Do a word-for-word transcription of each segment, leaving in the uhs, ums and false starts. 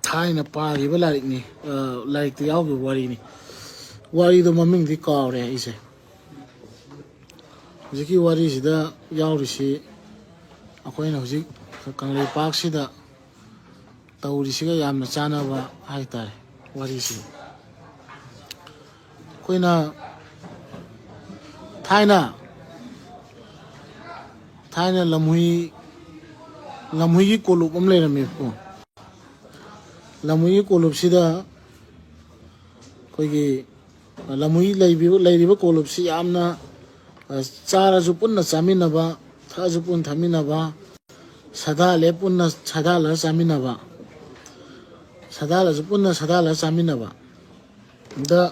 ꯊꯥꯏꯅ ꯄꯥꯈꯤꯕ ꯂꯥꯏꯔꯤꯛꯅꯤ꯫ ꯑ, ꯂꯥꯏꯔꯤꯛꯇ ꯌꯥꯎꯈꯤꯕ ꯋꯥꯔꯤꯅꯤ꯫ ꯋꯥꯔꯤꯗꯣ ꯃꯃꯤꯡꯗꯤ ꯀꯥꯎꯔꯦ ꯑꯩꯁꯦ꯫ ꯍꯧꯖꯤꯛꯀꯤ ꯋꯥꯔꯤꯁꯤꯗ ꯌꯥꯎꯔꯤꯁꯤ ꯑꯩꯈꯣꯏꯅ ꯍꯧꯖꯤꯛ ꯀꯪꯂꯩꯄꯥꯛꯁꯤꯗ ꯇꯧꯔꯤꯁꯤꯒ ꯌꯥꯝꯅ ꯆꯥꯟꯅꯕ ꯍꯥꯏꯇꯥꯔꯦ꯫ ꯋꯥꯔꯤꯁꯤ ꯑꯩꯈꯣꯏꯅ ꯊꯥꯏꯅ ꯊꯥꯏꯅ ꯂꯝꯍꯨꯏ ꯂꯝꯍꯨꯏꯒꯤ ꯀꯣꯂꯨꯞ ꯑꯃ ꯂꯩꯔꯝꯃꯦꯕꯀꯣ꯫ ꯂꯝꯍꯨꯏꯒꯤ ꯀꯣꯂꯨꯞꯁꯤꯗ ꯑꯩꯈꯣꯏꯒꯤ ꯂꯝꯍꯨꯏ ꯂꯩꯕꯤꯕ- ꯂꯩꯔꯤꯕ ꯀꯣꯂꯨꯞꯁꯤ ꯌꯥꯝꯅ, ꯑ, ꯆꯥꯔꯁꯨ ꯄꯨꯟꯅ ꯆꯥꯃꯤꯟꯅꯕ, ꯊꯛꯑꯁꯨ ꯄꯨꯟꯅ ꯊꯛꯃꯤꯟꯅꯕ, ꯁꯥꯗꯥꯜꯂꯦ ꯄꯨꯟꯅ ꯁꯥꯗꯥꯜꯂꯒ ꯆꯥꯃꯤꯟꯅꯕ, ꯁꯥꯗꯥꯜꯂꯁꯨ ꯄꯨꯟꯅ ꯁꯥꯗꯥꯜꯂꯒ ꯆꯥꯃꯤꯟꯅꯕ꯫ ꯑꯗ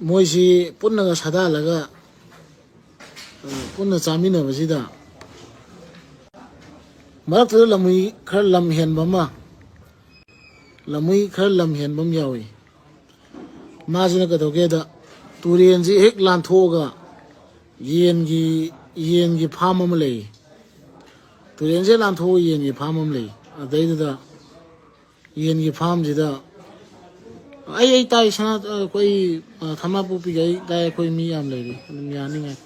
ꯃꯣꯏꯁꯤ ꯄꯨꯟꯅꯒ ꯁꯥꯗꯥꯜꯂꯒ, ꯑ, ꯄꯨꯟꯅ ꯆꯥꯃꯤꯟꯅꯕꯁꯤꯗ ꯃꯔꯛꯇꯨꯗ ꯂꯝꯍꯨꯏ ꯈꯔ ꯂꯝ ꯍꯦꯟꯕ ꯑꯃ, ꯂꯝꯍꯨꯏ ꯈꯔ ꯂꯝ ꯍꯦꯟꯕ ꯑꯃ ꯌꯥꯎꯏ꯫ ꯃꯥꯁꯤꯅ ꯀꯩꯗꯧꯒꯦꯗ, ꯇꯨꯔꯦꯟꯁꯤ ꯍꯦꯛ ꯂꯥꯟꯊꯣꯛꯑꯒ ꯌꯦꯟꯒꯤ ꯌꯦꯟꯒꯤ ꯐꯥꯝ ꯑꯃ ꯂꯩ꯫ ꯇꯨꯔꯦꯟꯁꯦ ꯂꯥꯟꯊꯣꯛꯑꯒ ꯌꯦꯟꯒꯤ ꯐꯥꯝ ꯑꯃ ꯂꯩ꯫ ꯑꯗꯩꯗꯨꯗ ꯌꯦꯟꯒꯤ ꯐꯥꯝꯁꯤꯗ ꯑꯩ ꯑꯩ ꯇꯥꯏ ꯁꯅꯥ ꯑꯩꯈꯣꯏ, ꯑ, ꯊꯝꯕꯥꯜ ꯄꯣꯛꯄꯤꯒꯤ ꯑꯩ ꯇꯥꯏ꯫ ꯑꯩꯈꯣꯏ ꯃꯤ ꯌꯥꯝ ꯂꯩꯔꯤ, ꯑꯗꯨꯝ ꯌꯥꯅꯤꯡꯉꯥꯏ꯫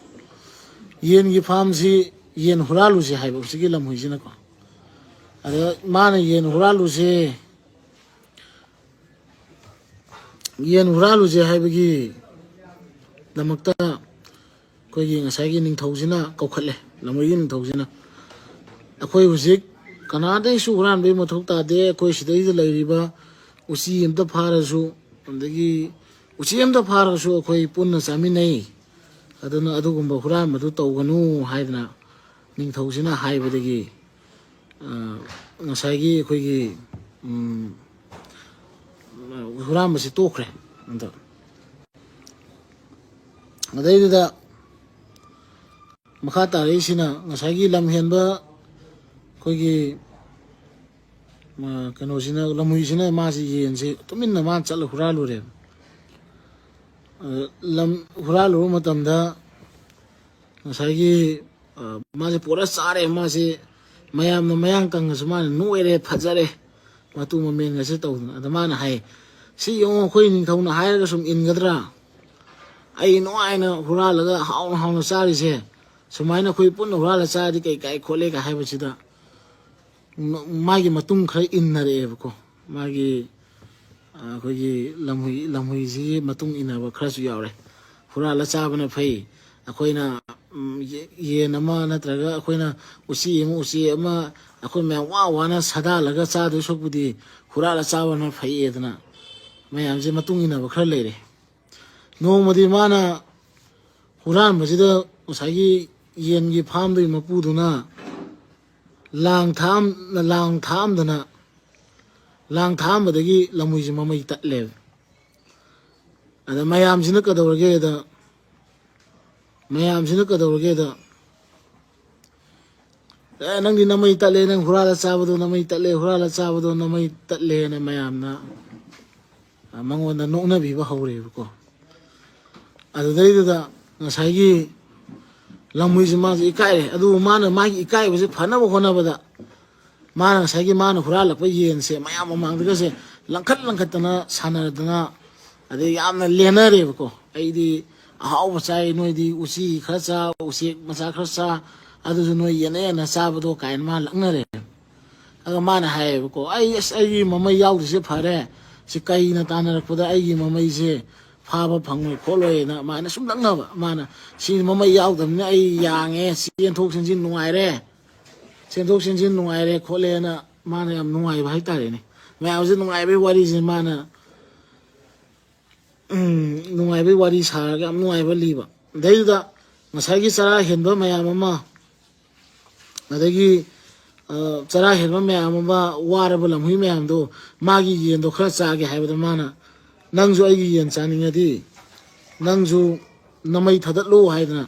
ꯌꯦꯟꯒꯤ ꯐꯥꯝꯁꯤ ꯌꯦꯟ ꯍꯨꯔꯥꯜꯂꯨꯁꯦ ꯍꯥꯏꯕ ꯍꯧꯖꯤꯛꯀꯤ ꯂꯝꯍꯨꯏꯁꯤꯅꯀꯣ꯫ ꯑꯗ ꯃꯥꯅ ꯌꯦꯟ ꯍꯨꯔꯥꯜꯂꯨꯁꯦ ꯌꯦꯟ ꯍꯨꯔꯥꯜꯂꯨꯁꯦ ꯍꯥꯏꯕꯒꯤ ꯗꯃꯛꯇ ꯑꯩꯈꯣꯏꯒꯤ ꯉꯁꯥꯏꯒꯤ ꯅꯤꯡꯊꯧꯁꯤꯅ ꯀꯧꯈꯠꯂꯦ꯫ ꯂꯝꯍꯨꯏꯒꯤ ꯅꯤꯡꯊꯧꯁꯤꯅ, "ꯑꯩꯈꯣꯏ ꯍꯧꯖꯤꯛ ꯀꯅꯥꯗꯩꯁꯨ ꯍꯨꯔꯥꯟꯕꯒꯤ ꯃꯊꯧ ꯇꯥꯗꯦ꯫ ꯑꯩꯈꯣꯏ ꯁꯤꯗꯩꯗ ꯂꯩꯔꯤꯕ ꯎꯆꯤ ꯑꯝꯇ ꯐꯥꯔꯁꯨ, ꯑꯗꯒꯤ ꯎꯆꯤ ꯑꯝꯇ ꯐꯥꯔꯁꯨ ꯑꯩꯈꯣꯏ ꯄꯨꯟꯅ ꯆꯥꯃꯤꯟꯅꯩ꯫ ꯑꯗꯨꯅ ꯑꯗꯨꯒꯨꯝꯕ ꯍꯨꯔꯥꯟꯕꯗꯨ ꯇꯧꯒꯅꯨ" ꯍꯥꯏꯗꯅ ꯅꯤꯡꯊꯧꯁꯤꯅ ꯍꯥꯏꯕꯗꯒꯤ, ꯑ, ꯉꯁꯥꯏꯒꯤ ꯑꯩꯈꯣꯏꯒꯤ, ꯎꯝ, ꯍꯨꯔꯥꯟꯕꯁꯤ ꯇꯣꯛꯈ꯭ꯔꯦ꯫ ꯑꯗꯣ ꯑꯗꯩꯗꯨꯗ ꯃꯈꯥ ꯇꯥꯔꯛꯏꯁꯤꯅ ꯉꯁꯥꯏꯒꯤ ꯂꯝ ꯍꯦꯟꯕ ꯑꯩꯈꯣꯏꯒꯤ, ꯑ, ꯀꯩꯅꯣꯁꯤꯅ, ꯂꯝꯍꯨꯏꯁꯤꯅ ꯃꯥꯁꯤ ꯌꯦꯟꯁꯤ ꯇꯨꯃꯤꯟꯅ ꯃꯥꯅ ꯆꯠꯂ ꯍꯨꯔꯥꯜꯂꯨꯔꯦꯕ꯫ ꯑ, ꯂꯝ ꯍꯨꯔꯥꯜꯂꯨꯕ ꯃꯇꯝꯗ ꯉꯁꯥꯏꯒꯤ, ꯑ, ꯃꯥꯁꯦ ꯄꯨꯔꯥ ꯆꯥꯔꯦ꯫ ꯃꯥꯁꯦ ꯃꯌꯥꯝꯅ ꯃꯌꯥꯡ ꯀꯪꯉꯁꯨ ꯃꯥꯅ ꯅꯣꯏꯔꯦ, ꯐꯖꯔꯦ, ꯃꯇꯨ ꯃꯃꯦꯟꯒꯁꯦ ꯇꯧꯗꯅ꯫ ꯑꯗ ꯃꯥꯅ ꯍꯥꯏ, "ꯁꯤ ꯌꯦꯡꯉꯣ, ꯑꯩꯈꯣꯏ ꯅꯤꯡꯊꯧꯅ ꯍꯥꯏꯔꯒ ꯁꯨꯝ ꯏꯟꯒꯗ꯭ꯔꯥ? ꯑꯩ ꯅꯨꯡꯉꯥꯏꯅ ꯍꯨꯔꯥꯜꯂꯒ ꯍꯥꯎꯅ ꯍꯥꯎꯅ ꯆꯥꯔꯤꯁꯦ, ꯁꯨꯃꯥꯏꯅ ꯑꯩꯈꯣꯏ ꯄꯨꯟꯅ ꯍꯨꯔꯥꯜꯂ ꯆꯥꯔꯗꯤ ꯀꯩ ꯀꯥꯏ ꯈꯣꯠꯂꯦꯒ" ꯍꯥꯏꯕꯁꯤꯗ, ꯃꯥꯒꯤ ꯃꯇꯨꯡ ꯈꯔ ꯏꯟꯅꯔꯛꯑꯦꯕꯀꯣ꯫ ꯃꯥꯒꯤ, ꯑ, ꯑꯩꯈꯣꯏꯒꯤ ꯂꯝꯍꯨꯏ, ꯂꯝꯍꯨꯏꯁꯤꯒꯤ ꯃꯇꯨꯡ ꯏꯟꯅꯕ ꯈꯔꯁꯨ ꯌꯥꯎꯔꯦ꯫ ꯍꯨꯔꯥꯜꯂ ꯆꯥꯕꯅ ꯐꯩ, ꯑꯩꯈꯣꯏꯅ, ꯎꯝ, ꯌꯦ-, ꯌꯦꯟ ꯑꯃ ꯅꯠꯇ꯭ꯔꯒ ꯑꯩꯈꯣꯏꯅ ꯎꯆꯤ ꯑꯃ, ꯎꯆꯤ ꯑꯃ ꯑꯩꯈꯣꯏ ꯃꯌꯥꯝ ꯋꯥ ꯋꯥꯅ ꯁꯥꯗꯥꯜꯂꯒ ꯆꯥꯗꯣꯏ ꯁꯔꯨꯛꯄꯨꯗꯤ ꯍꯨꯔꯥꯜꯂ ꯆꯥꯕꯅ ꯐꯩꯌꯦꯗꯅ ꯃꯌꯥꯝꯁꯦ ꯃꯇꯨꯡ ꯏꯟꯅꯕ ꯈꯔ ꯂꯩꯔꯦ꯫ ꯅꯣꯡꯃꯗꯤ ꯃꯥꯅ ꯍꯨꯔꯥꯟꯕꯁꯤꯗ ꯉꯁꯥꯏꯒꯤ ꯌꯦꯟꯒꯤ ꯐꯥꯝꯗꯨꯒꯤ ꯃꯄꯨꯗꯨꯅ ꯂꯥꯡ ꯊꯥꯛꯑꯝ-, ꯂꯥꯡ ꯊꯥꯛꯑꯝꯗꯅ, ꯂꯥꯡ ꯊꯥꯛꯑꯝꯕꯗꯒꯤ ꯂꯝꯍꯨꯏꯁꯦ ꯃꯃꯩ ꯇꯠꯂꯦꯕ꯫ ꯑꯗ ꯃꯌꯥꯝꯁꯤꯅ ꯀꯩꯗꯧꯔꯒꯦꯗ, ꯃꯌꯥꯝꯁꯤꯅ ꯀꯩꯗꯧꯔꯒꯦꯗ, "ꯑꯦ, ꯅꯪꯗꯤ ꯅꯃꯩ ꯇꯠꯂꯦ, ꯅꯪ ꯍꯨꯔꯥꯜꯂ ꯆꯥꯕꯗꯣ ꯅꯃꯩ ꯇꯠꯂꯦ, ꯍꯨꯔꯥꯜꯂ ꯆꯥꯕꯗꯣ ꯅꯃꯩ ꯇꯠꯂꯦꯅ" ꯃꯌꯥꯝꯅ, ꯑ, ꯃꯉꯣꯟꯗ ꯅꯣꯛꯅꯕꯤꯕ ꯍꯧꯔꯦꯕꯀꯣ꯫ ꯑꯗꯨꯗꯩꯗꯨꯗ ꯉꯁꯥꯏꯒꯤ ꯂꯝꯍꯨꯏꯁꯦ ꯃꯥꯁꯦ ꯏꯀꯥꯏꯔꯦ꯫ ꯑꯗꯨꯕꯨ ꯃꯥꯅ ꯃꯥꯒꯤ ꯏꯀꯥꯏꯕꯁꯦ ꯐꯅꯕ ꯍꯣꯠꯅꯕꯗ, ꯃꯥꯅ ꯉꯁꯥꯏꯒꯤ ꯃꯥꯅ ꯍꯨꯔꯥꯜꯂꯛꯄ ꯌꯦꯟꯁꯦ ꯃꯌꯥꯝ ꯃꯃꯥꯡꯗꯒꯁꯦ ꯂꯪꯈꯠ ꯂꯪꯈꯠꯇꯅ ꯁꯥꯟꯅꯗꯅ, ꯑꯗꯩ ꯌꯥꯝꯅ ꯂꯦꯟꯅꯔꯦꯕꯀꯣ꯫ "ꯑꯩꯗꯤ ꯑꯍꯥꯎꯕ ꯆꯥꯏ, ꯅꯣꯏꯗꯤ ꯎꯆꯤ ꯈꯔ ꯆꯥ, ꯎꯆꯦꯛ ꯃꯆꯥ ꯈꯔ ꯆꯥ, ꯑꯗꯨꯁꯨ ꯅꯣꯏ ꯌꯦꯟꯅ ꯌꯦꯟꯅ ꯆꯥꯕꯗꯣ" ꯀꯥꯏꯅ ꯃꯥ ꯂꯛꯅꯔꯦ꯫ ꯑꯗꯨꯒ ꯃꯥꯅ ꯍꯥꯏꯌꯦꯕꯀꯣ, "ꯑꯩ, ꯑꯁ, ꯑꯩꯒꯤ ꯃꯃꯩ ꯌꯥꯎꯗ꯭ꯔꯤꯁꯦ ꯐꯔꯦ, ꯁꯤ ꯀꯩꯅ ꯇꯥꯟꯅꯔꯛꯄꯗ ꯑꯩꯒꯤ ꯃꯃꯩꯁꯦ ꯐꯥꯕ ꯐꯪꯉꯣꯏ ꯈꯣꯠꯂꯣꯏꯅ" ꯃꯥꯅ ꯁꯨꯝ ꯂꯛꯅꯕ꯫ ꯃꯥꯅ, "ꯁꯤ ꯃꯃꯩ ꯌꯥꯎꯗꯕꯅꯤꯅ ꯑꯩ ꯌꯥꯡꯉꯦ, ꯆꯦꯟꯊꯣꯛ ꯆꯦꯟꯁꯤꯟ ꯅꯨꯡꯉꯥꯏꯔꯦ, ꯆꯦꯟꯊꯣꯛ ꯆꯦꯟꯁꯤꯟ ꯅꯨꯡꯉꯥꯏꯔꯦ" ꯈꯣꯠꯂꯦꯅ ꯃꯥꯅ ꯌꯥꯝ ꯅꯨꯡꯉꯥꯏꯕ ꯍꯥꯏꯇꯥꯔꯦꯅꯦ꯫ ꯃꯌꯥꯝꯁꯦ ꯅꯨꯡꯉꯥꯏꯕꯒꯤ ꯋꯥꯔꯤꯁꯦ ꯃꯥꯅ, ꯎꯝ, ꯅꯨꯡꯉꯥꯏꯕꯒꯤ ꯋꯥꯔꯤ ꯁꯥꯔꯒ ꯌꯥꯝ ꯅꯨꯡꯉꯥꯏꯕ ꯂꯤꯕ꯫ ꯑꯗꯩꯗꯨꯗ ꯉꯁꯥꯏꯒꯤ ꯆꯔꯥ ꯍꯦꯟꯕ ꯃꯌꯥꯝ ꯑꯃ, ꯑꯗꯒꯤ, ꯑ, ꯆꯔꯥ ꯍꯦꯟꯕ ꯃꯌꯥꯝ ꯑꯃ, ꯋꯥꯔꯕ ꯂꯝꯍꯨꯏ ꯃꯌꯥꯝꯗꯣ, ꯃꯥꯒꯤ ꯌꯦꯟꯗꯣ ꯈꯔ ꯆꯥꯒꯦ ꯍꯥꯏꯕꯗ ꯃꯥꯅ, "ꯅꯪꯁꯨ ꯑꯩꯒꯤ ꯌꯦꯟ ꯆꯥꯅꯤꯡꯉꯗꯤ ꯅꯪꯁꯨ ꯅꯃꯩ ꯊꯥꯗꯠꯂꯣ" ꯍꯥꯏꯗꯅ,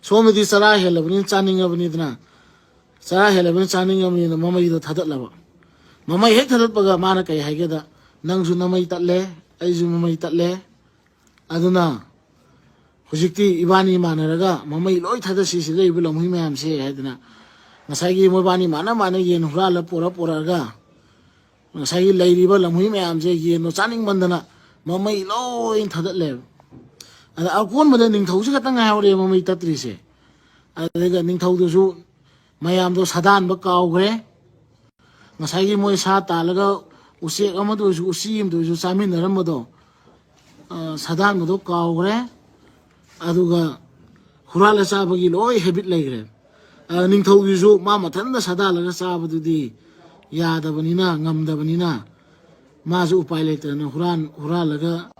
ꯁꯣꯝꯗꯗꯤ ꯆꯔꯥ ꯍꯦꯜꯂꯕꯅꯤꯅ ꯆꯥꯅꯤꯡꯉꯕꯅꯤꯗꯅ, ꯆꯔꯥ ꯍꯦꯜꯂꯕꯅꯤꯅ ꯆꯥꯅꯤꯡꯉꯕꯅꯤꯅ ꯃꯃꯩꯗꯣ ꯊꯥꯗꯠꯂꯕ꯫ ꯃꯃꯩ ꯍꯦꯛ ꯊꯥꯗꯠꯄꯒ ꯃꯥꯅ ꯀꯩ ꯍꯥꯏꯒꯦꯗ, "ꯅꯪꯁꯨ ꯅꯃꯩ ꯇꯠꯂꯦ, ꯑꯩꯁꯨ ꯃꯃꯩ ꯇꯠꯂꯦ, ꯑꯗꯨꯅ ꯍꯧꯖꯤꯛꯇꯤ ꯏꯕꯥꯅꯤ ꯃꯥꯟꯅꯔꯒ ꯃꯃꯩ ꯂꯣꯏ ꯊꯥꯗꯠꯁꯤ, ꯁꯤ ꯂꯩꯔꯤꯕ ꯂꯝꯍꯨꯏ ꯃꯌꯥꯝꯁꯦ" ꯍꯥꯏꯗꯅ ꯉꯁꯥꯏꯒꯤ ꯃꯣꯏꯕꯥꯅꯤ ꯃꯥꯅ ꯃꯥꯅ ꯌꯦꯟ ꯍꯨꯔꯥꯜꯂ ꯄꯨꯔ ꯄꯨꯔꯛꯑꯒ ꯉꯁꯥꯏꯒꯤ ꯂꯩꯔꯤꯕ ꯂꯝꯍꯨꯏ ꯃꯌꯥꯝꯁꯦ ꯌꯦꯟꯗꯣ ꯆꯥꯅꯤꯡꯃꯟꯗꯅ ꯃꯃꯩ ꯂꯣꯏ ꯊꯥꯗꯠꯂꯦꯕ꯫ ꯑꯗ ꯑꯀꯣꯟꯕꯗ ꯅꯤꯡꯊꯧꯁꯤ ꯈꯛꯇꯪ ꯉꯥꯏꯍꯧꯔꯦ ꯃꯃꯩ ꯇꯠꯇ꯭ꯔꯤꯁꯦ꯫ ꯑꯗꯨꯒ ꯅꯤꯡꯊꯧꯗꯨꯁꯨ ꯃꯌꯥꯝꯗꯣ ꯁꯥꯗꯥꯟꯕ ꯀꯥꯎꯈ꯭ꯔꯦ꯫ ꯉꯁꯥꯏꯒꯤ ꯃꯣꯏ ꯁꯥ ꯇꯥꯜꯂꯒ ꯎꯆꯦꯛ ꯑꯃꯗ ꯑꯣꯏꯔꯁꯨ ꯎꯆꯤ ꯑꯃꯗ ꯑꯣꯏꯔꯁꯨ ꯆꯥꯃꯤꯟꯅꯔꯝꯕꯗꯣ, ꯑ, ꯁꯥꯗꯥꯟꯕꯗꯣ ꯀꯥꯎꯈ꯭ꯔꯦ꯫ ꯑꯗꯨꯒ ꯍꯨꯔꯥꯜꯂ ꯆꯥꯕꯒꯤ ꯂꯣꯏ ꯍꯦꯕꯤꯠ ꯂꯩꯈ꯭ꯔꯦ꯫ ꯑ, ꯅꯤꯡꯊꯧꯒꯤꯁꯨ ꯃꯥ ꯃꯊꯟꯇ ꯁꯥꯗꯥꯜꯂꯒ ꯆꯥꯕꯗꯨꯗꯤ ꯌꯥꯗꯕꯅꯤꯅ, ꯉꯝꯗꯕꯅꯤꯅ, ꯃꯥꯁꯨ ꯎꯄꯥꯏ ꯂꯩꯇꯗꯅ ꯍꯨꯔꯥꯟ-, ꯍꯨꯔꯥꯜꯂꯒ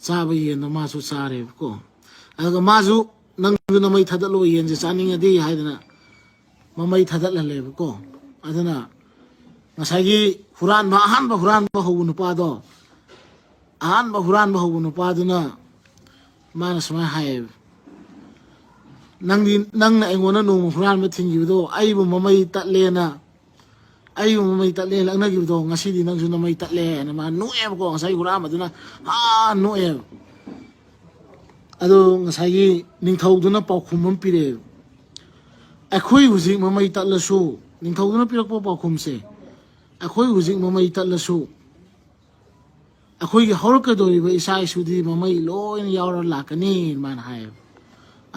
ꯆꯥꯕ ꯌꯦꯟꯗꯣ ꯃꯥꯁꯨ ꯆꯥꯔꯦꯕꯀꯣ꯫ ꯑꯗꯨꯒ ꯃꯥꯁꯨ "ꯅꯪꯁꯨ ꯅꯃꯩ ꯊꯥꯗꯠꯂꯣ, ꯌꯦꯟꯁꯦ ꯆꯥꯅꯤꯡꯉꯗꯤ" ꯍꯥꯏꯗꯅ ꯃꯃꯩ ꯊꯥꯗꯠꯍꯜꯂꯦꯕꯀꯣ꯫ ꯑꯗꯨꯅ ꯉꯁꯥꯏꯒꯤ ꯍꯨꯔꯥꯟꯕ, ꯑꯍꯥꯟꯕ ꯍꯨꯔꯥꯟꯕ ꯍꯧꯕ ꯅꯨꯄꯥꯗꯣ, ꯑꯍꯥꯟꯕ ꯍꯨꯔꯥꯟꯕ ꯍꯧꯕ ꯅꯨꯄꯥꯗꯨꯅ ꯃꯥꯅ ꯁꯨꯃꯥꯏꯅ ꯍꯥꯏꯌꯦꯕ, "ꯅꯪꯗꯤ, ꯅꯪꯅ ꯑꯩꯉꯣꯟꯗ ꯅꯣꯡꯃ ꯍꯨꯔꯥꯟꯕ ꯊꯤꯡꯈꯤꯕꯗꯣ, ꯑꯩꯕꯨ ꯃꯃꯩ ꯇꯠꯂꯦꯅ, ꯑꯩꯕꯨ ꯃꯃꯩ ꯇꯠꯂꯦꯅ ꯂꯛꯅꯈꯤꯕꯗꯣ, ꯉꯁꯤꯗꯤ ꯅꯪꯁꯨ ꯅꯃꯩ ꯇꯠꯂꯦ" ꯍꯥꯏꯅ ꯃꯥ ꯅꯣꯛꯑꯦꯕꯀꯣ꯫ ꯉꯁꯥꯏ ꯍꯨꯔꯥꯟꯕꯗꯨꯅ ꯍꯥ ꯅꯣꯛꯑꯦꯕ꯫ ꯑꯗꯣ ꯉꯁꯥꯏꯒꯤ ꯅꯤꯡꯊꯧꯗꯨꯅ ꯄꯥꯎꯈꯨꯝ ꯑꯃ ꯄꯤꯔꯛꯑꯦꯕ, "ꯑꯩꯈꯣꯏ ꯍꯧꯖꯤꯛ ꯃꯃꯩ ꯇꯠꯂꯁꯨ", ꯅꯤꯡꯊꯧꯗꯨꯅ ꯄꯤꯔꯛꯄ ꯄꯥꯎꯈꯨꯝꯁꯦ, "ꯑꯩꯈꯣꯏ ꯍꯧꯖꯤꯛ ꯃꯃꯩ ꯇꯠꯂꯁꯨ, ꯑꯩꯈꯣꯏꯒꯤ ꯍꯧꯔꯛꯀꯗꯧꯔꯤꯕ ꯏꯆꯥ ꯏꯁꯨꯗꯤ ꯃꯃꯩ ꯂꯣꯏꯅ ꯌꯥꯎꯔ ꯂꯥꯛꯀꯅꯤ", ꯑꯗꯨꯃꯥꯏꯅ ꯍꯥꯏꯌꯦꯕ꯫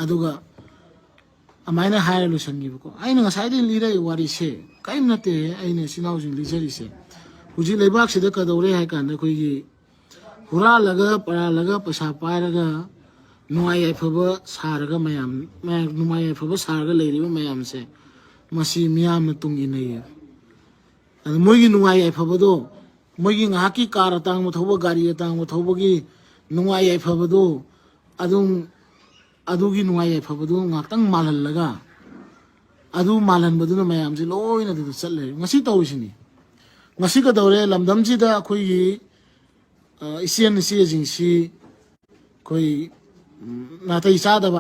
ꯑꯗꯨꯒ ꯑꯗꯨꯃꯥꯏꯅ ꯍꯥꯏꯔ ꯂꯣꯏꯁꯟꯈꯤꯕꯀꯣ꯫ ꯑꯩꯅ ꯉꯁꯥꯏꯗꯒꯤ ꯂꯤꯔꯛꯏ ꯋꯥꯔꯤꯁꯦ ꯀꯔꯤꯝ ꯅꯠꯇꯦ꯫ ꯑꯩꯅ ꯏꯆꯤꯟ ꯏꯅꯥꯎꯁꯤꯡ ꯂꯤꯖꯔꯤꯁꯦ, ꯍꯧꯖꯤꯛ ꯂꯩꯕꯥꯛꯁꯤꯗ ꯀꯩꯗꯧꯔꯦ ꯍꯥꯏ ꯀꯥꯟꯗ, ꯑꯩꯈꯣꯏꯒꯤ ꯍꯨꯔꯥꯜꯂꯒ ꯄꯥꯜꯂꯒ ꯄꯩꯁꯥ ꯄꯥꯏꯔꯒ ꯅꯨꯡꯉꯥꯏ ꯌꯥꯏꯐꯕ ꯁꯥꯔꯒ ꯃꯌꯥꯝ, ꯃꯌꯥꯝ ꯅꯨꯡꯉꯥꯏ ꯌꯥꯏꯐꯕ ꯁꯥꯔꯒ ꯂꯩꯔꯤꯕ ꯃꯌꯥꯝꯁꯦ, ꯃꯁꯤ ꯃꯤꯌꯥꯝꯅ ꯇꯨꯡ ꯏꯟꯅꯩꯌꯦ꯫ ꯑꯗ ꯃꯣꯏꯒꯤ ꯅꯨꯡꯉꯥꯏ ꯌꯥꯏꯐꯕꯗꯣ, ꯃꯣꯏꯒꯤ ꯉꯥꯏꯍꯥꯛꯀꯤ ꯀꯥꯔ ꯑꯇꯥꯡꯕ ꯊꯧꯕ, ꯒꯥꯔꯤ ꯑꯇꯥꯡꯕ ꯊꯧꯕꯒꯤ ꯅꯨꯡꯉꯥꯏ ꯌꯥꯏꯐꯕꯗꯣ, ꯑꯗꯨꯝ ꯑꯗꯨꯒꯤ ꯅꯨꯡꯉꯥꯏ ꯌꯥꯏꯐꯕꯗꯨ ꯉꯥꯛꯇꯪ ꯃꯥꯜꯍꯜꯂꯒ, ꯑꯗꯨ ꯃꯥꯜꯍꯟꯕꯗꯨꯅ ꯃꯌꯥꯝꯁꯦ ꯂꯣꯏꯅ ꯑꯗꯨꯗ ꯆꯠꯂꯦ꯫ ꯉꯁꯤ ꯇꯧꯔꯤꯁꯤꯅꯤ꯫ ꯉꯁꯤ ꯀꯩꯗꯧꯔꯦ? ꯂꯝꯗꯝꯁꯤꯗ ꯑꯩꯈꯣꯏꯒꯤ, ꯑ, ꯏꯆꯦꯟ ꯏꯆꯦꯁꯤꯡꯁꯤ ꯑꯩꯈꯣꯏ, ꯎꯝ, ꯅꯥꯇꯩ ꯆꯥꯗꯕ꯫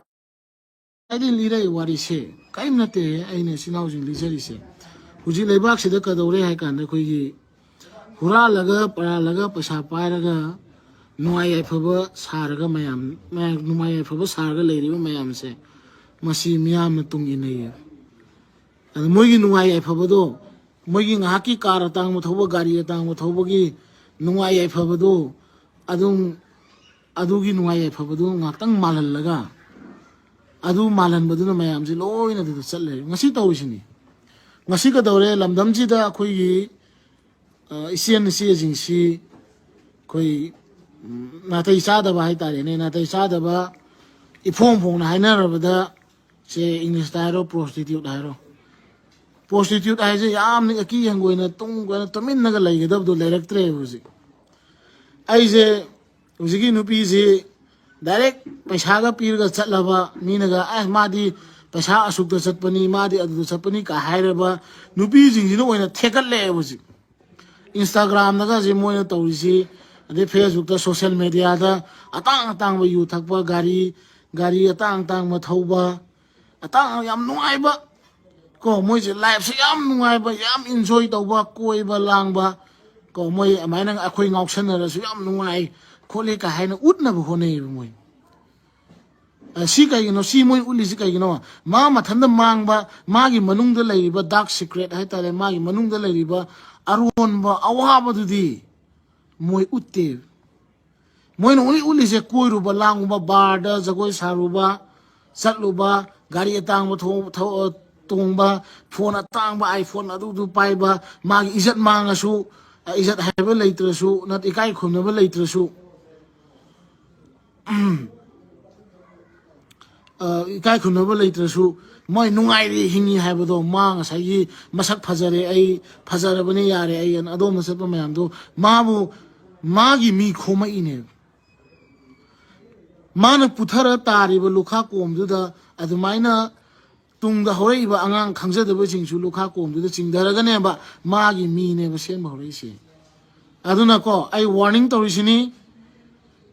ꯑꯩꯗꯤ ꯂꯤꯔꯛꯏ ꯋꯥꯔꯤꯁꯦ ꯀꯔꯤꯝ ꯅꯠꯇꯦ꯫ ꯑꯩꯅ ꯏꯆꯤꯟ ꯏꯅꯥꯎꯁꯤꯡ ꯂꯤꯖꯔꯤꯁꯦ, ꯍꯧꯖꯤꯛ ꯂꯩꯕꯥꯛꯁꯤꯗ ꯀꯩꯗꯧꯔꯦ ꯍꯥꯏ ꯀꯥꯟꯗ, ꯑꯩꯈꯣꯏꯒꯤ ꯍꯨꯔꯥꯜꯂꯒ ꯄꯥꯜꯂꯒ ꯄꯩꯁꯥ ꯄꯥꯏꯔꯒ ꯅꯨꯡꯉꯥꯏ ꯌꯥꯏꯐꯕ ꯁꯥꯔꯒ ꯃꯌꯥꯝ, ꯃꯌꯥꯝ ꯅꯨꯡꯉꯥꯏ ꯌꯥꯏꯐꯕ ꯁꯥꯔꯒ ꯂꯩꯔꯤꯕ ꯃꯌꯥꯝꯁꯦ, ꯃꯁꯤ ꯃꯤꯌꯥꯝꯅ ꯇꯨꯡ ꯏꯟꯅꯩꯌꯦ꯫ ꯑꯗꯨ ꯃꯣꯏꯒꯤ ꯅꯨꯡꯉꯥꯏ ꯌꯥꯏꯐꯕꯗꯣ, ꯃꯣꯏꯒꯤ ꯉꯥꯏꯍꯥꯛꯀꯤ ꯀꯥꯔ ꯑꯇꯥꯡꯕ ꯊꯧꯕ, ꯒꯥꯔꯤ ꯑꯇꯥꯡꯕ ꯊꯧꯕꯒꯤ ꯅꯨꯡꯉꯥꯏ ꯌꯥꯏꯐꯕꯗꯣ, ꯑꯗꯨꯝ ꯑꯗꯨꯒꯤ ꯅꯨꯡꯉꯥꯏ ꯌꯥꯏꯐꯕꯗꯣ ꯉꯥꯏꯍꯥꯛꯇꯪ ꯃꯥꯜꯍꯜꯂꯒ, ꯑꯗꯨ ꯃꯥꯜꯍꯟꯕꯗꯨꯅ ꯃꯌꯥꯝꯁꯦ ꯂꯣꯏꯅ ꯑꯗꯨꯗ ꯆꯠꯂꯦ꯫ ꯉꯁꯤ ꯇꯧꯔꯤꯁꯤꯅꯤ꯫ ꯉꯁꯤ ꯀꯩꯗꯧꯔꯦ? ꯂꯝꯗꯝꯁꯤꯗ ꯑꯩꯈꯣꯏꯒꯤ, ꯑ, ꯏꯆꯦꯟ ꯏꯆꯦꯁꯤꯡꯁꯤ ꯑꯩꯈꯣꯏ, ꯎꯝ, ꯅꯥꯇꯩ ꯆꯥꯗꯕ ꯍꯥꯏꯇꯥꯔꯦꯅꯦ, ꯅꯥꯇꯩ ꯆꯥꯗꯕ, ꯏꯐꯣꯡ ꯐꯣꯡꯅ ꯍꯥꯏꯅꯔꯕꯗ, ꯁꯦ, ꯏꯪꯂꯤꯁꯇ ꯍꯥꯏꯔꯣ, ꯄ꯭ꯔꯣꯁꯇꯤꯇ꯭ꯌꯨꯠ ꯍꯥꯏꯔꯣ, ꯄ꯭ꯔꯣꯁꯇꯤꯇ꯭ꯌꯨꯠ ꯍꯥꯏꯁꯦ ꯌꯥꯝꯅ ꯑꯀꯤ ꯍꯪꯒꯣꯏꯅ ꯇꯨꯡ ꯀꯣꯏꯅ ꯇꯨꯃꯤꯟꯅꯒ ꯂꯩꯒꯗꯕꯗꯣ ꯂꯩꯔꯛꯇ꯭ꯔꯦꯕ ꯍꯧꯖꯤꯛ꯫ ꯑꯩꯁꯦ ꯍꯧꯖꯤꯛꯀꯤ ꯅꯨꯄꯤꯁꯤ ꯗꯥꯏꯔꯦꯛ ꯄꯩꯁꯥꯒ ꯄꯤꯔꯒ ꯆꯠꯂꯕ ꯃꯤꯅꯒ, "ꯑꯦ, ꯃꯥꯗꯤ ꯄꯩꯁꯥ ꯑꯁꯨꯛꯇ ꯆꯠꯄꯅꯤ, ꯃꯥꯗꯤ ꯑꯗꯨꯗ ꯆꯠꯄꯅꯤ" ꯀ ꯍꯥꯏꯔꯕ ꯅꯨꯄꯤꯁꯤꯡꯁꯤꯅ ꯑꯣꯏꯅ ꯊꯦꯀꯠꯂꯛꯑꯦꯕ ꯍꯧꯖꯤꯛ꯫ ꯏꯟꯁꯇꯥꯒ꯭ꯔꯥꯝꯗꯒꯁꯦ ꯃꯣꯏꯅ ꯇꯧꯔꯤꯁꯤ, ꯑꯗꯩ ꯐꯦꯁꯕꯨꯛꯇ, ꯁꯣꯁꯦꯜ ꯃꯦꯗꯤꯌꯥꯗ ꯑꯇꯥꯡ ꯑꯇꯥꯡꯕ ꯌꯨ ꯊꯛꯄ, ꯒꯥꯔꯤ, ꯒꯥꯔꯤ ꯑꯇꯥꯡ ꯑꯇꯥꯡꯕ ꯊꯧꯕ, ꯑꯇꯥꯡ, ꯌꯥꯝ ꯅꯨꯡꯉꯥꯏꯕ, ꯀꯣ, ꯃꯣꯏꯁꯦ ꯂꯥꯏꯐꯁꯦ ꯌꯥꯝ ꯅꯨꯡꯉꯥꯏꯕ, ꯌꯥꯝ ꯏꯟꯖꯣꯏ ꯇꯧꯕ, ꯀꯣꯏꯕ ꯂꯥꯡꯕ, ꯀꯣ, ꯃꯣꯏ ꯑꯗꯨꯃꯥꯏꯅ ꯑꯩꯈꯣꯏ ꯉꯥꯎꯁꯟꯅꯔꯁꯨ ꯌꯥꯝ ꯅꯨꯡꯉꯥꯏ ꯈꯣꯠꯂꯤ ꯀ ꯍꯥꯏꯅ ꯎꯠꯅꯕ ꯍꯣꯠꯅꯩꯌꯦꯕ ꯃꯣꯏ꯫ ꯑ, ꯁꯤ ꯀꯩꯒꯤꯅꯣ? ꯁꯤ ꯃꯣꯏ ꯎꯠꯂꯤꯁꯤ ꯀꯩꯒꯤꯅꯣ? ꯃꯥ ꯃꯊꯟꯇ ꯃꯥꯡꯕ, ꯃꯥꯒꯤ ꯃꯅꯨꯡꯗ ꯂꯩꯔꯤꯕ ꯗꯥꯔꯛ ꯁꯤꯀ꯭ꯔꯦꯠ ꯍꯥꯏꯇꯥꯔꯦ, ꯃꯥꯒꯤ ꯃꯅꯨꯡꯗ ꯂꯩꯔꯤꯕ ꯑꯔꯣꯟꯕ ꯑꯋꯥꯕꯗꯨꯗꯤ ꯃꯣꯏ ꯎꯠꯇꯦ꯫ ꯃꯣꯏꯅ ꯎꯠꯂꯤ, ꯎꯠꯂꯤꯁꯦ ꯀꯣꯏꯔꯨꯕ, ꯂꯥꯡꯉꯨꯕ, ꯕꯥꯔꯗ ꯖꯒꯣꯏ ꯁꯥꯔꯨꯕ, ꯆꯠꯂꯨꯕ, ꯒꯥꯔꯤ ꯑꯇꯥꯡꯕ ꯊꯣ-, ꯊꯧ-, ꯇꯣꯡꯕ, ꯐꯣꯟ ꯑꯇꯥꯡꯕ, ꯑꯥꯏꯐꯣꯟ ꯑꯗꯨꯗꯨ ꯄꯥꯏꯕ, ꯃꯥꯒꯤ ꯏꯖꯠ ꯃꯥꯡꯉꯁꯨ, ꯑ, ꯏꯖꯠ ꯍꯥꯏꯕ ꯂꯩꯇ꯭ꯔꯁꯨ, ꯅꯠ-, ꯏꯀꯥꯏ ꯈꯨꯝꯅꯕ ꯂꯩꯇ꯭ꯔꯁꯨ, ꯑ, ꯏꯀꯥꯏ ꯈꯨꯝꯅꯕ ꯂꯩꯇ꯭ꯔꯁꯨ, ꯃꯣꯏ ꯅꯨꯡꯉꯥꯏꯔꯤ ꯍꯤꯡꯉꯤ ꯍꯥꯏꯕꯗꯣ, ꯃꯥ ꯉꯁꯥꯏꯒꯤ ꯃꯁꯛ ꯐꯖꯔꯦ, ꯑꯩ ꯐꯖꯔꯕꯅꯤ, ꯌꯥꯔꯦ, ꯑꯩ ꯑꯅ ꯑꯗꯣꯝꯗ ꯆꯠꯄ ꯃꯌꯥꯝꯗꯣ, ꯃꯥꯕꯨ, ꯃꯥꯒꯤ ꯃꯤ ꯈꯣꯝꯃꯛꯏꯅꯦꯕ꯫ ꯃꯥꯅ ꯄꯨꯊꯔ ꯇꯥꯔꯤꯕ ꯂꯨꯈꯥ ꯀꯣꯝꯗꯨꯗ ꯑꯗꯨꯃꯥꯏꯅ ꯇꯨꯡꯗ ꯍꯧꯔꯛꯏꯕ ꯑꯉꯥꯡ ꯈꯪꯖꯗꯕꯁꯤꯡꯁꯨ ꯂꯨꯈꯥ ꯀꯣꯝꯗꯨꯗ ꯆꯤꯡꯊꯔꯒꯅꯦꯕ ꯃꯥꯒꯤ ꯃꯤꯅꯦꯕ ꯁꯦꯝꯕ ꯍꯧꯔꯛꯏꯁꯦ꯫ ꯑꯗꯨꯅꯀꯣ, ꯑꯩ ꯋꯥꯔꯅꯤꯡ ꯇꯧꯔꯤꯁꯤꯅꯤ,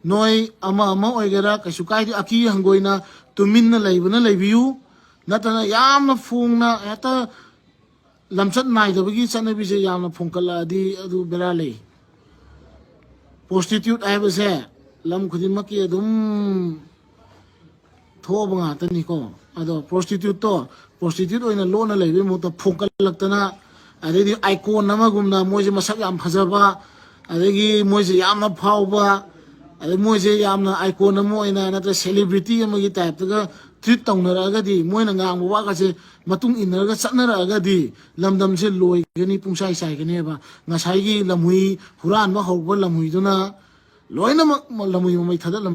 ꯅꯣꯏ ꯑꯃ ꯑꯃ ꯑꯣꯏꯒꯦꯔꯥ ꯀꯩꯁꯨ ꯀꯥꯏꯗꯦ, ꯑꯀꯤ ꯍꯪꯒꯣꯏꯅ ꯇꯨꯃꯤꯟꯅ ꯂꯩꯕꯅ ꯂꯩꯕꯤꯌꯨ, ꯅꯠꯇꯅ ꯌꯥꯝꯅ ꯐꯣꯡꯅ ꯍꯦꯛꯇ ꯂꯝꯆꯠ ꯅꯥꯏꯗꯕꯒꯤ ꯆꯠꯅꯕꯤꯁꯦ ꯌꯥꯝꯅ ꯐꯣꯡꯀꯠꯂꯛꯑꯗꯤ ꯑꯗꯨ ꯕꯦꯔꯥ ꯂꯩ꯫ ꯄ꯭ꯔꯣꯁꯇꯤꯇ꯭ꯌꯨꯠ ꯍꯥꯏꯕꯁꯦ ꯂꯝ ꯈꯨꯗꯤꯡꯃꯛꯀꯤ ꯑꯗꯨꯝ ꯊꯣꯛꯑꯕ ꯉꯥꯛꯇꯅꯤꯀꯣ꯫ ꯑꯗꯣ ꯄ꯭ꯔꯣꯁꯇꯤꯇ꯭ꯌꯨꯠꯇꯣ ꯄ꯭ꯔꯣꯁꯇꯤꯇ꯭ꯌꯨꯠ ꯑꯣꯏꯅ ꯂꯣꯟꯅ ꯂꯩꯕꯒꯤ ꯃꯍꯨꯠꯇ ꯐꯣꯡꯀꯠꯂꯛꯇꯅ, ꯑꯗꯩꯗꯤ ꯑꯥꯏꯀꯣꯟ ꯑꯃꯒꯨꯝꯅ ꯃꯣꯏꯁꯦ ꯃꯁꯛ ꯌꯥꯝ ꯐꯖꯕ, ꯑꯗꯒꯤ ꯃꯣꯏꯁꯦ ꯌꯥꯝꯅ ꯐꯥꯎꯕ, ꯑꯗꯩ ꯃꯣꯏꯁꯦ ꯌꯥꯝꯅ ꯑꯥꯏꯀꯣꯟ ꯑꯃ ꯑꯣꯏꯅ ꯅꯠꯇ꯭ꯔ ꯁꯦꯂꯤꯕ꯭ꯔꯤꯇꯤ ꯑꯃꯒꯤ ꯇꯥꯏꯞꯇꯒ ꯇ꯭ꯔꯤꯠ ꯇꯧꯅꯔꯛꯑꯒꯗꯤ, ꯃꯣꯏꯅ ꯉꯥꯡꯕ ꯋꯥꯒꯁꯦ ꯃꯇꯨꯡ ꯏꯟꯅꯔꯒ ꯆꯠꯅꯔꯛꯑꯒꯗꯤ ꯂꯝꯗꯝꯁꯦ ꯂꯣꯏꯒꯅꯤ, ꯄꯨꯡꯆꯥꯏ ꯆꯥꯏꯒꯅꯦꯕ꯫ ꯉꯁꯥꯏꯒꯤ ꯂꯝꯍꯨꯏ ꯍꯨꯔꯥꯟꯕ ꯍꯧꯕ ꯂꯝꯍꯨꯏꯗꯨꯅ ꯂꯣꯏꯅꯃꯛ ꯂꯝꯍꯨꯏ ꯃꯃꯩ ꯊꯥꯗꯠꯂꯝ